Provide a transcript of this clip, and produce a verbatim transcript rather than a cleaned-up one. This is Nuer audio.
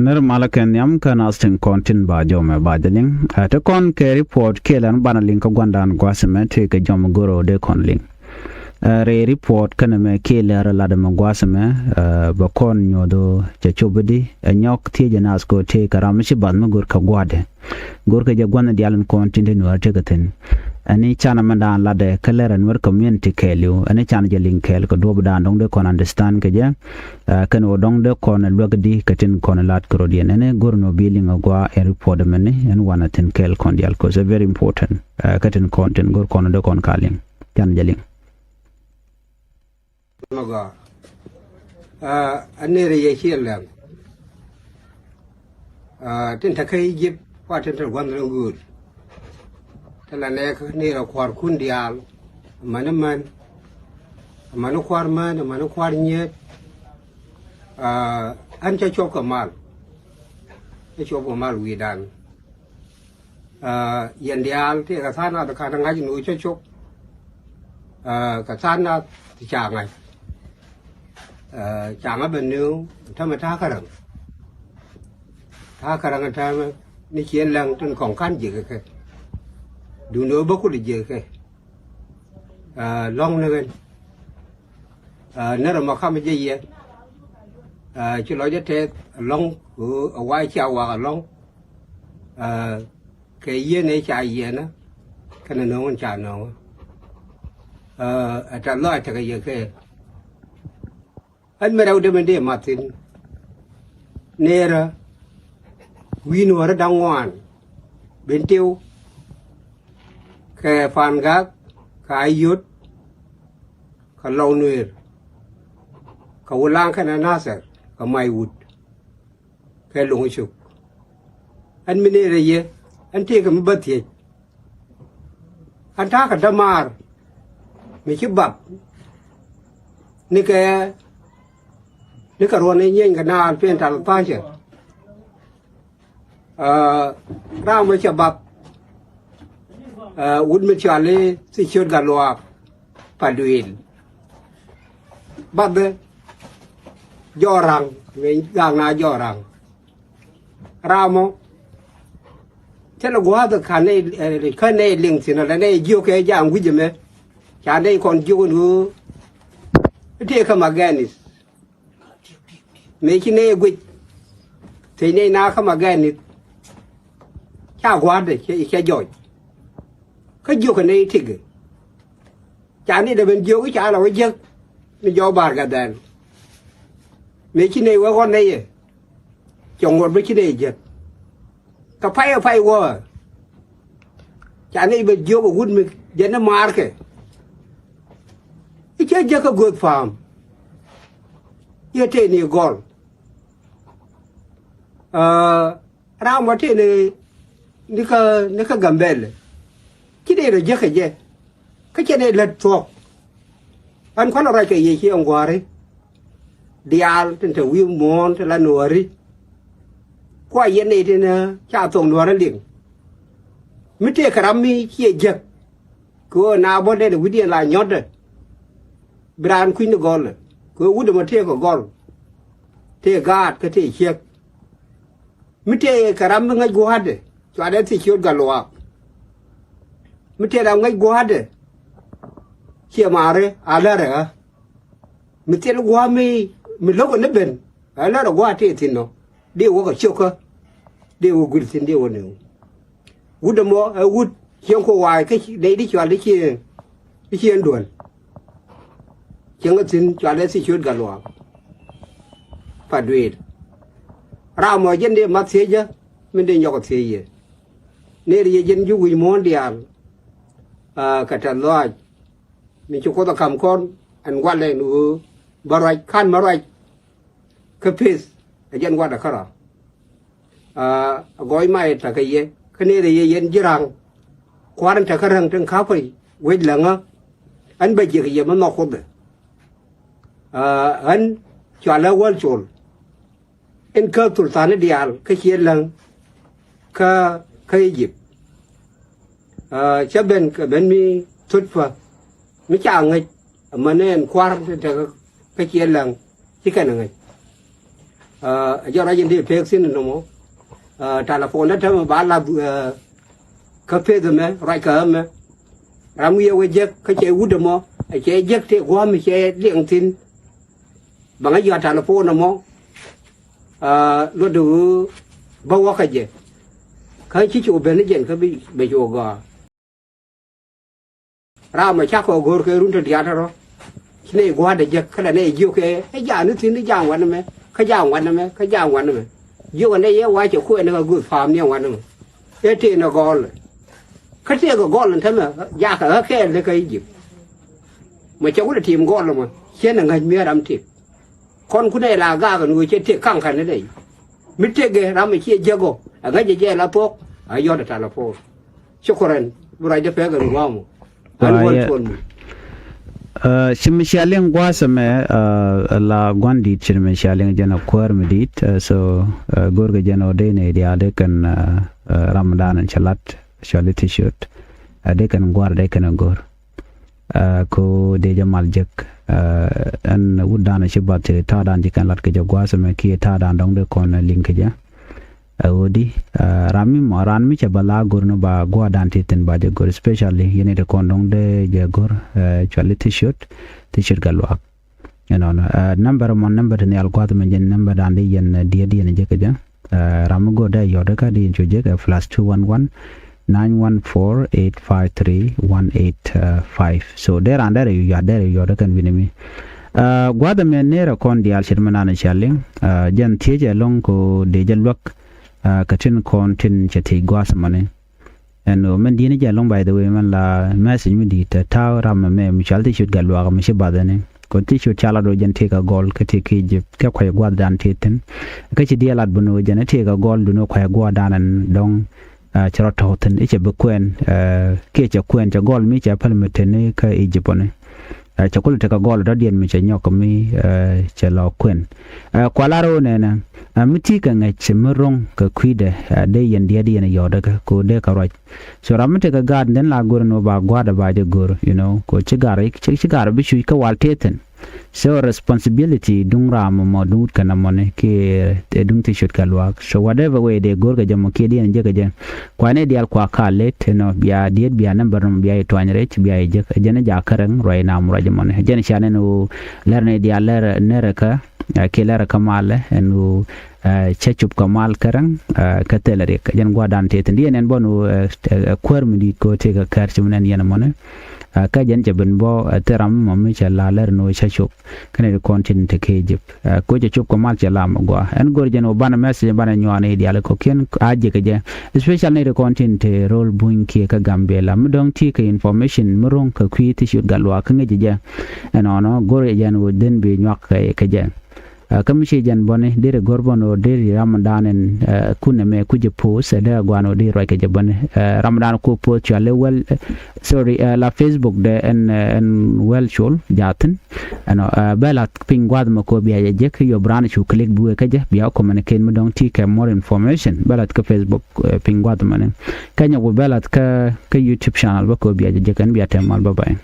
Nir malä kɛ nhiam kä nath tin kɔn tin ba jɔmɛ ba jɛ liŋ. Ɛ, ti kɔn kɛ report kiɛ lɛn banɛ liŋ kä gua̱ndan gua̱a̱th ɛmɛ ti kɛ jɔm go̱r ɔ dee kɔn liŋ. Ɛ, rɛy report kɛnɛ mɛ kiɛ lɛr lat ɛmɛ gua̱a̱th ɛmɛ, ɛ, bɛ kɔn nyuɔth ɔ cɛ cop i̱di, ɛ, nyɔk thiecɛ nath kɛ ɔ tëë kɛ ram mi ci bath mi go̱r kɛ gua̱a̱dɛ. Go̱r kɛ jɛ gua̱n diaal in kɔn tin ti nuäär tekɛ thi̱n. Ɛn i̱ canɛ mɛn daan latdɛ kä lɛr ɛ nuäär community kɛɛliw, ɛn i̱ canɛ jɛ liŋ kɛɛl kɛ duɔ̱ɔ̱pdan dɔ̱ŋ dee kɔn understand kɛ jɛ. Ɛ, kɛn ɣöö dɔ̱ŋ dee kɔn ɛ luäk di kɛ tin kɔn ɛ lat kɛ rɔ̱diɛn. Ɛn i̱ go̱r nɔ bi liŋ ɛ gua̱a̱ ɛn report ɛmɛni, ɛn wanɛ thi̱n kɛɛl kɔn diaal, 'cause ɛ very important. Ɛ, kä tin kɔn tin go̱r kɔn dee kɔn ka liŋ. Canɛ jɛ liŋ. Magɔaa. Aa, a nɛɛrɛ yɛ ciɛ lɛŋ. Aa, tin te kä Egypt, kua tin te gua̱n rin gööl. Te la nɛɛk nɛɛrɛ kua̱r kun diaal. Amäni män. Amäni kua̱r män, amäni kua̱r nyiet. Aa, ɣän cä cuɔp kɛ mal. Cä cuɔp kɛ mal wi̱i̱dan. Aa, yɛn diaal tëëkɛ tha̱a̱ŋ nath ka̱n ŋa̱c ni ɣöö cä cop. Aa, kɛ tha̱a̱ŋ nath ti ca ŋa̱c. Aa, ca ŋa̱c bɛ ni ɣöö tämɛ ta̱a̱ käräŋ. Ta̱a̱ käräŋ tämɛ ni ciɛ lɛŋ tin kɔŋ ka̱n ji̱ kɛ kɛ. Duundɛ ɣöö bä kul ji̱ kɛ kɛ. Aa, lɔ̱ŋ ni ɣän. Aa, nɛr ɛmɔ kamɛ jɛ yɛ. Aa, ci lɔc ɛ tɛth lɔ̱ŋ ɣöö ɛ wa̱a̱ cia wa̱a̱k ɛ lɔ̱ŋ. Aa, kɛ yieen ëë ca yieenä kɛnɛ nööŋ in ca nööŋä. Aa, ɛ tɛth lɔc tekɛ yɛ kɛ. Ɣän mi rɛw dee mi dee math thi̱n. Nɛɛrä wi̱i̱ nuäärä da̱ŋ ŋuan. Bentiu kɛ Pa̱a̱n Gak kɛ Ayot kɛ Lɔw Nuëër kɛ Wulaŋ kɛnɛ Nathɛr kɛ Mac Wut kɛ Lo̱ŋ Cök. Ɣän mi nɛɛrä yɛ ɣän tëëkɛ mi bä thiec. Ɣän ta̱a̱ kɛ dämaar mi ci bath ni kɛ, ni kɛ ruɔ̱n i̱ nyieny kɛ naal pen tal tha̱a̱cɛ. Aa, ram mi cɛ bath. Aa, wut mi cɔal i̱ Thiciöt Gatluak Paduël. Bath jɔɔraŋ mi gak na jɔɔraŋ. Ram mɔ thilɛ gua̱a̱th ka̱n nɛy, ɛ, kä nɛy liŋ thi̱n ɔ lɛ nɛy jiök kɛ ja̱a̱ŋ wi̱c ɛmɛ. Ca nɛy kɔn jiök ɛn ɣöö tëë kä Magɛnith. Mëë ci nɛy guic thiec nɛy na kä Magɛnith. Ca gua̱a̱thdɛ cɛ, cɛ jɔc. Kä jiök kɛ nɛy tikɛ. Ca ni dee ben jiök i̱ ca la wä jiäk ni jɔk Ba̱a̱r Gadhɛl. Mëë ci nɛy wä ɣɔn nɛy ɛ cɛ ŋuɔ̱t bä ci nɛy jiäk. Kɛ pay ɛ pay wä ca nɛy ben jiök ɛ wut mi jɛn ni maarkɛ. I̱ cä jiäk kä gööth pa̱a̱m. I̱ ɛ tëë ni gɔl. Aa, ram wä tëë ni, ni kä, ni kä Gambɛlɛ. Ci dee rɔ jiäk kɛ jɛ. Kä cɛ nɛy lät thuɔ̱k. Ɣän kua̱n ruac kɛ yɛ ci ɛn gua̱a̱ri. Diaal tin te wi̱i̱ muɔ̱ɔ̱n ti la nuɔ̱ɔ̱ri. Kua yɛn nɛy tin ca thok nuɔ̱ɔ̱ri liŋ. Mi tëëkɛ ram mi ciɛ jiäk. Kɛ ɣöö na bä dee wi̱cdiɛn la nyɔ̱tdɛ. Bi raan kui̱ni gɔl ɛ kɛ ɣöö wut ɛmɔ tëëkɛ gɔl. Tëë gaat kä tëë ciek. Mi tëë kɛ ram mi ŋäc gua̱a̱thdɛ cua dee thiec ciöt Gatluak. Mi tëë ram ŋäc gua̱a̱thdɛ ciɛ maari a lärɛ ɣä. Mi thil gua̱a̱th mi, mi lo̱kɛ ni ben a lärɛ gua̱a̱th tëë thi̱n nɔ. Dee wä kɛ cio̱kä dee wä guil thi̱n dee wä ni wut ɛmɔ ɛ wut cieŋ ku wa̱a̱ kä nɛy di cɔal di cieŋ, di cieŋ duel. Cieŋ kä thi̱n cɔal ɛ thiec ciöt Gatluak. Pa duëël. Ram mɔ jɛn dee math thiecä min dee nyɔk ɛ thiec yɛ. Nɛy ri yɛ jɛn ji̱ wi̱c muɔ̱ɔ̱n diaal. Aa, kɛ tɛ̈th lɔaac mi ci Kuoth ɛ ka̱m kɔn ɛn gua̱lɛ ɛn ɣöö bä ruac ka̱n mɛ ruac. Kä peth ɛ jɛn gua̱dɛ kärɔa. Aa, gɔɔy ma yɛ ta̱kɛ yɛ kä nɛy rɛ yɛ yɛn ji̱ ra̱ŋ. Kua̱r in ta̱kɛ räŋ tin ka̱pä wec läŋä. Ɣän bä jiɛk yɛ mi nhɔk Kuoth ɛ. Aa, ɣän cɔalä wäl col in kä thulthani diaal kä ciɛ läŋ kä, kä Egypt. Aa, cä ben kɛ ben mi thut pä mi ca ŋäc amäni ɛn kua̱r tin te kä ciɛ läŋ ci kɛn ɛ ŋäc. Ɛ jɔr a jɛn dee pek thin nɔmɔ. Telephone dä tämɛ ba lath kä peth ɛmɛ ruac kä ɛmɛ. Ram wiɛ wä jek kä cɛ wut ɛmɔ, ɛ cɛ jek tëë gua̱a̱m cɛ liɛŋ thi̱n. Bä ŋä yɔ̱a̱ telephone ɛmɔ. Luɔt ɣöö bä wä kä jɛ kä ci cu ben ni jɛn kä bi bɛ cu gɔaa. Ram mɛ cakɔ go̱o̱r kɛ run te diaat rɔ. Ci nɛ gua̱a̱dɛ jek kä la nɛ jiök kɛ ɛ ja̱a̱n ni thi̱n ni ja̱a̱n wanɛ mɛ kä ja̱a̱n wanɛ mɛ kä ja̱a̱n wanɛ mɛ. Jiök ɛnɛ yɛ wa̱cɛ kuɛɛni kä guth pa̱a̱m ni wanɛ mɛ. Ɛ tëë nɛ gɔɔl kä tëë kɛ gɔɔl ɛn tämɛ jakä ɣä kɛɛl ni kä Ijip. Mɛ cɛ wulɛ tim gɔɔl ɛmɔ ciɛ nɛ ŋäc mi̱eer ram tëk. Kɔn kunɛ la gaak ɛn ɣöö cɛ tëk kaŋ kɛn ni dɛy. Mi tëk ɛ ram mɛ ciɛ jiäk ɔ ɛ ŋäc ɛ jɛ la thuɔ̱k. A yɔ̱t ɛ telephone. Shukran. Bi ruacdä pek ɛn gua̱a̱mɔ. Ɛn wä tuɔn mi. Ci mi cia liŋ gua̱a̱th ɛmɛ la gua̱n di̱i̱t ci mi cia liŋ jɛn ɛ kuäär mi di̱i̱t. So go̱o̱rkɛ jɛn ɔ dee nɛy diaal dee kɛn Ramadan ɛn cɛ lat cɔali ti ciöt. Dee kɛn gua̱a̱r dee kɛn ɛ go̱o̱r. Ko dee jɛ mal jek. Ɛn wut dan ci bath ti ta̱a̱ dan ci kɛn lat kɛ jɛ gua̱a̱th ɛmɛ kiɛ ta̱a̱ dan dɔ̱ŋ dee kɔn liŋ kɛ jɛ. Ɛ ɣöö di ram mi mɔ ran mi cɛ bä la go̱r ni ba gua̱a̱r dan ti thi̱n ba jɛ go̱r, especially yɛn i̱ ti kɔn dɔ̱ŋ dee jɛ go̱r. Cuali ti ciöt ti ciöt kɛ luaak. Ɛnɔnɔ nambɛr mɔ nambɛr ti nhial gua̱a̱th mɛ jɛn nambɛr dan di yɛn diet yɛn jɛ kɛ jɛ. Ram mi go̱r dee yɔt kä di yɛn cu jɛ kɛ plus two one one nine one four eight five three one eight five. So dee ran dee rɛ yu yɔt dee rɛ yu yɔt kɛn wi̱ni mi. Gua̱a̱th mɛ nërɛ kɔn diaal ce̱t mɛ nan cia liŋ. Jɛn thiec ɛlɔ̱ŋ ko dee jɛ luäk. Kä tin kɔn tin cɛ thiec gua̱a̱th mɔni. Ɛn ɣöö mɛn di̱i̱n jɛ ɛlɔ̱ŋ, by the way, mɛn la message mi di̱i̱t tɛ ta̱a̱ ram mɛ mɛ mi cual ti ciöt gat luaak mi ci bath ɛni. Kɛ ti ciöt ca lat ɣöö jɛn tëëk a gɔl kä tëëk ki Egypt kɛ kuac gua̱a̱th dan tëë thi̱n. Kä ci diɛ lat bä ni ɣöö jɛn tëëk a gɔl duni kuac gua̱a̱th dan ɛn dɔ̱ŋ. Cɛ rɔ tɔ̱ thi̱n i̱ cɛ bi kuɛn kiɛ cɛ kuɛn cɛ gɔl mi cɛ päl mi teni kä Egypt ɔni. Cɛ kulɛ tekɛ gɔl dɔ̱diɛn mi cɛ nyɔk mi cɛ lɔ kuɛn. Kualar ɣöö nɛnɛ mi ti kɛ ŋäc mi ro̱ŋ kɛ kui̱dɛ dee yɛn diɛt yɛn yɔ̱ɔ̱dɛ kɛ ko dee kɛ ruac. So ram mi tekɛ gaat den la go̱r ni wä ba gua̱a̱dɛ ba jɛ go̱r, you know, ko ci gar ci gar bi cuc kä wal tethin. So responsibility duŋ ram mɔ duŋ wut kɛn amɔni kiɛ duŋ ti cut kɛ luaak. So whatever way dee go̱r kɛ jɛ mɔ kiɛ diɛn jɛ kɛ jɛ. Kuanɛ dial kua ka let, you know, bia diet bia number nɔmɔ bia yi tuany rec bia yi jek. Jɛn ja kärɛŋ ruac nam ruac mɔni. Jɛn ca nɛn wu lɛr ni dial lɛr nɛrɛ kä kiɛ lɛr kä malɛ ɛn wu cɛ cup kä mal kärɛŋ kä thilɛ riɛk. Jɛn gua̱dan tethin diɛn ɛn bɔn wu kuäär mi dit ko tëë kä kär ci mi nɛn yɛn mɔni. Kä jɛn cɛ ben bɔ thil ram mɔ mi cɛ la lɛr ni wu cɛ cup. Kɛnɛ di kɔn tin te kee jip ko cɛ cop kɛ mal cɛ lam gua ɛn gor jɛn wä banɛ message banɛ nyuan i̱ diali kɔ kiɛn a jek kɛ jɛ. Especially ni di kɔn tin te rol buny kiɛ kä Gambela mi dɔŋ ti kɛ information mi roŋ kɛ kui̱ ti ciöt gat luaak kä ŋäc jɛ. Ɛnɔnɔ gor jɛ jɛn wä dhen bi nyuak kɛ jɛ. Kä mi ci jɛn bɔni deri gor bɔn wä deri ram dan ɛn kunɛ mɛ kucɛ post ɛ dee guan wä deri ruac kɛ jɛ bɔni. Ram dan ku post cuali well, sorry, la Facebook de ɛn ɛn well col jathin. Ɛnɔ bɛ lath piny gua̱th mɛ ko bia jɛ jek yop ran cu click bi wee kä jɛ bia communicate mi dɔŋ ti kɛ more information bɛ lath kä Facebook piny gua̱th mɛ ni. Kä nyɛ wä bɛ lath kä kä YouTube channel bä ko bia jɛ jek ɛn bia tɛm mal bä bä ɛn.